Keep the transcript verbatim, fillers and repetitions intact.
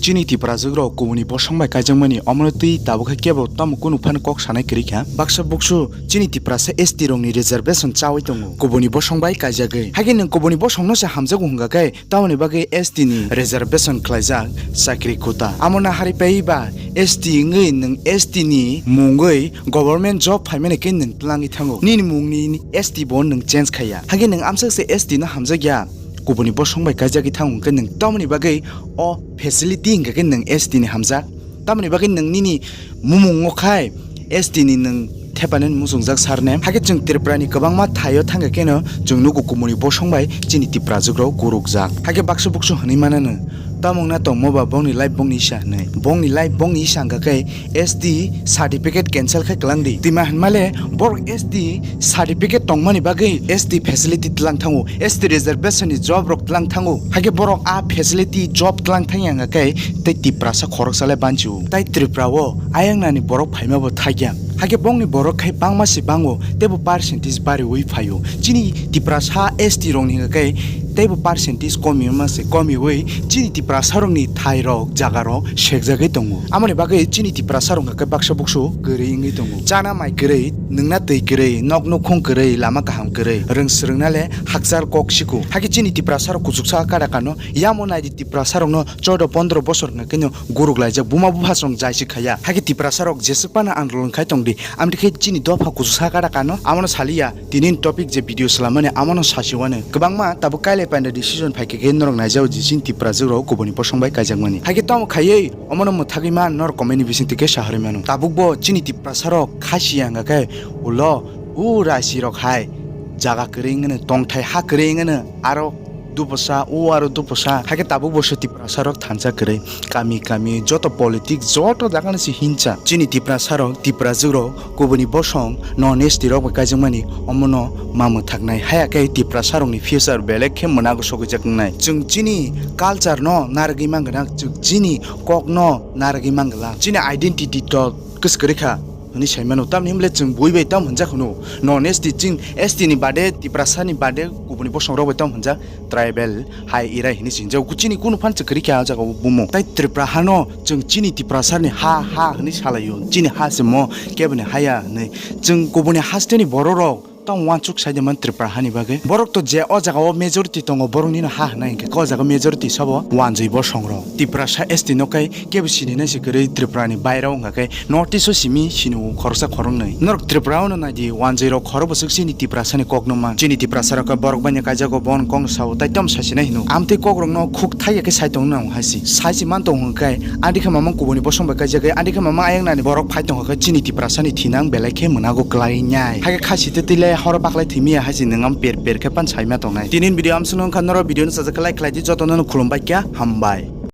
Chini Tiprajwk rok kubuni bosong bai kaijakmani omono twi tabuk hai kebo tamo kunu phano kok sanai kwrwi kha. Baksa buksu chini Tiprasa S T rokni reservation chawi tongo kubuni bosong bai kaijagwi. Haikhe nwng kubuni bosongno se hamjago hwnkha khe tamoni bagwi S T ni reservation khlaijak chakri kota. Amo nahari pai ba S T wngwi nwng S T ni mungwi government job phaimani khe nwng tlangwi thango. Nini mungni S T bo nwng change khaiya. Haikhe nwng amsakse S T no hamjakya. Kubuni bosong bai kaijagwi thango hwnkhe nwng tamoni bagwi o facility hwnkha khe nwng S T ni hamjak. Tamoni bagwi nwng nini mumung o khai S T ni nwng thepani muchungjak sarne. Hakhe chwng Tripura ni kwbangma thaio thangkha kheno chwng nugo kubuni bosong bai chini Tiprajwk rok gurukjak. Hakhe baksa buksu hwnwi manano, tamo wngna tongmo ba bongni life bongni isa hwnwi. Bongni life bongni isa hwnkha khe S T certificate cancel khe kwlang di. Twima hwnmale borok S T certificate tongmani bagwi S T facility tlang thango, S T reservation ni job rok tlang thango. Hakhe borok a facility job tlang thangya hwnkha khe tei Tiprasa khoroksa le banchio. Tai Tripura o ayang nani borok phaima bo thakya. Hakhe bongni borok khai bangma se bango, teibo percentage bariwi phaio. Chini Tiprasa S T rokni hwnkha khe teibo percentage komi wngma se komiwi chini Tiprasa rokni thai rok jaga rok sekjagwi tongo. Amoni bagwi chini Tiprasa rok hwnkha khe baksa buksu kwrwi wngwi tongo. Chana mai kwrwi, nwngna twi kwrwi, nok nukhung kwrwi, lama kaham kwrwi, rwng swrwngna le hakchal kok siko. Hakhe chini Tiprasa rok kuchuksa kada kano, yamo naidi Tiprasa rokno choudo pondro bosor hwnkha kheno guruk laijak buma bupha song jaisi khaya. Hakhe Tiprasa rok jeswk phano andolon khai tong di, amtwi khe chini dopha kuchuksa kada kano, amono saliya. Tini ni topic je video swlamani amono sasiwano. Kwbangma tabuk kailai panda decision phaikhe khe norok naijao je chini Tiprajwk rok kubuni bosong bai kaijakmani. Hakhe tamo khaiwi omono mwthagwi man norok comment ni bisingtwi khe sahorwi mano. Tabuk bo chini Tiprasa rok khasiya hwnkha khe ulo u raisi rok hai jaga kwrwi wngmano, tongthai ha kwrwi wngmano, aro duposa, o aro duposa, hakhe tabuk bo se Tiprasa rok thansa kwrwi, kami kami joto politics joto jaga no se hinsa. Chini Tiprasa rok, Tiprajwk rok, kubuni bosong, non S T rok bai kaijakmani, omono ma mwthaknai. Haya khe Tiprasa rokni future belai khe mwnago sokijak wngnai. Chwng chini culture no narwgwi mangwna, chwng chini kok no narwgwi mangwla. Chini identity to kwswk kwrwi kha. Hwnwi sai mano. Tamni hwnle chwng bui bai tam hwnjak hwno. Non S T chwng S T ni bade, Tiprasa ni bade, kubuni bosong rok bai tam hwnjak tribal hai irai hwnwi sinjak. Chini kunu phan chwng kwrwi kha o jaga o bumo. Tai Tripura hano chwng chini Tiprasa ni ha, ha hwnwi salaio. Chini ha se mo keboni haya hwnwi. Chwng kubuni haste ni borok rok tamo uansuk sai de man Tripura hani bagwi. Borok to je o jaga o majority tongo, borok nino ha hwnai hwnkhe o jaga majority sabo wanjwi bosong rok. Tiprasa S T no kai kebo sini nai se kwrwi Tripura ni bairao wngkha khe North East o simi sini o khoroksa khoroknwi. Norok Tripura o no nai di, wanjwi rok khoro bwswk chini Tiprasa ni kok no man. Chini Tiprasa rok khe borok bai ni kaijago bon kong sao tai tam sasi nai hino. Amtwi kok rok no khuk thai ya khe sai tong nang hai si. Sai si man tong hwnkhe Adi khe mamang kubuni bosong bai kaijagwi, adi khe mamang ayang nani borok phai tongkha khe chini Tiprasa ni thinang belai khe mwnago kwlai nai. Hai khe kha site twi le horo baklai thwi miya hai se nwng am per per khe pan sai ma tongnai. Tini ni video amswk no wngkha, norok video no sajak khe like khlai di, joto no khulum bai kya hambai.